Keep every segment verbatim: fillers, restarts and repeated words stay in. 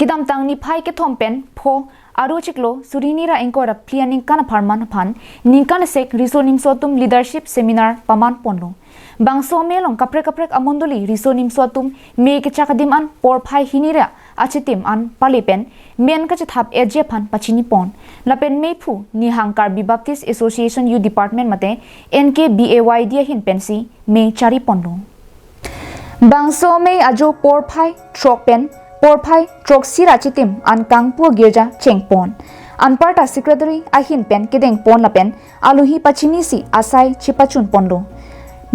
Kedamtang niphai kethom pen pho, aro chiklo suri hini ra ingkoi ra phli aningkan apharman aphan ningkan sek riso nimso atum leadership seminar paman ponlo. Bangso amei along kaprek kaprek amondoli riso nimso atum mei kechak adim an porphai hini ra achitim an pale pen men kachethap eje aphan pachini pon. Lapen meiphu Nihang Karbi Baptist Association Youth Department mate N K B A Y D ahin pensi mei chari ponlo. Bangso amei ajo porphai throk pen porphai throksi ra achitim an kangpu agirja cheng pon. Anparta secretary ahin pen kedeng pon lapen alohi pachinisi asai chepachun ponlo.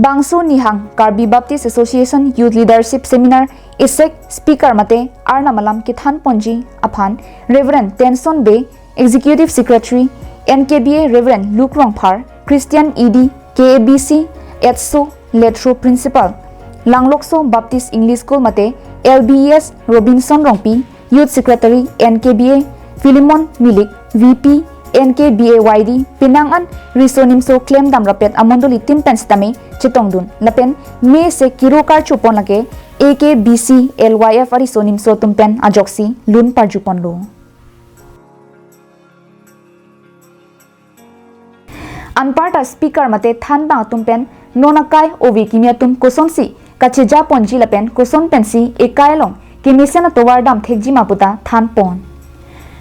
Bangso Nihang Karbi Baptist Association Youth Leadership Seminar isek speaker mate arnam alam kethan ponji aphan Reverend Tenson Bey, Executive Secretary, N K B A, Reverend Luke Rongphar, Christian E D, K A B C, ETSO, Letro Principal, Langlokso Baptist English School mate L B E S, Robinson Rongpi, Youth Secretary, N K B A, Philemon Milik, V P, N K B A Y D, penang an riso nimso klemdam rapet amondoli tin pen sitame chetongdun. Lapen mei se kiro karcho pon lake A K B C L Y F ariso nimso atum pen ajoksi lun parju ponlo. Anparta speaker mate thanbang atum pen non akai ove kimi atum kosonsi kacheja ponji lapen koson pensi ekai along kemesen atovar dam thekji ma puta than pon.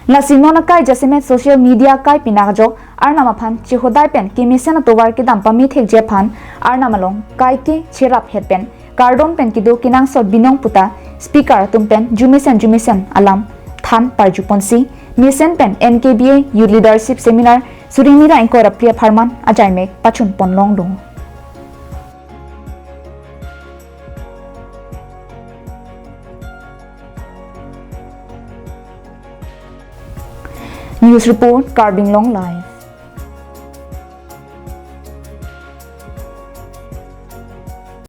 Lasi non akai jasemet social media akai pinak ajok arnam aphan chehodai pen kemesen atovar kedam pame thekji aphan arnam along kaike cherap het pen kardom pen kedo kenangsot binong puta speaker atum pen jumesen jumesen alam than parju ponsi mesen pen N K B A Youth Leadership Seminar suri hini ra ingkoi ra phli apharman ajaimek pachun pon longlo. News report, Karbi Anglong Live.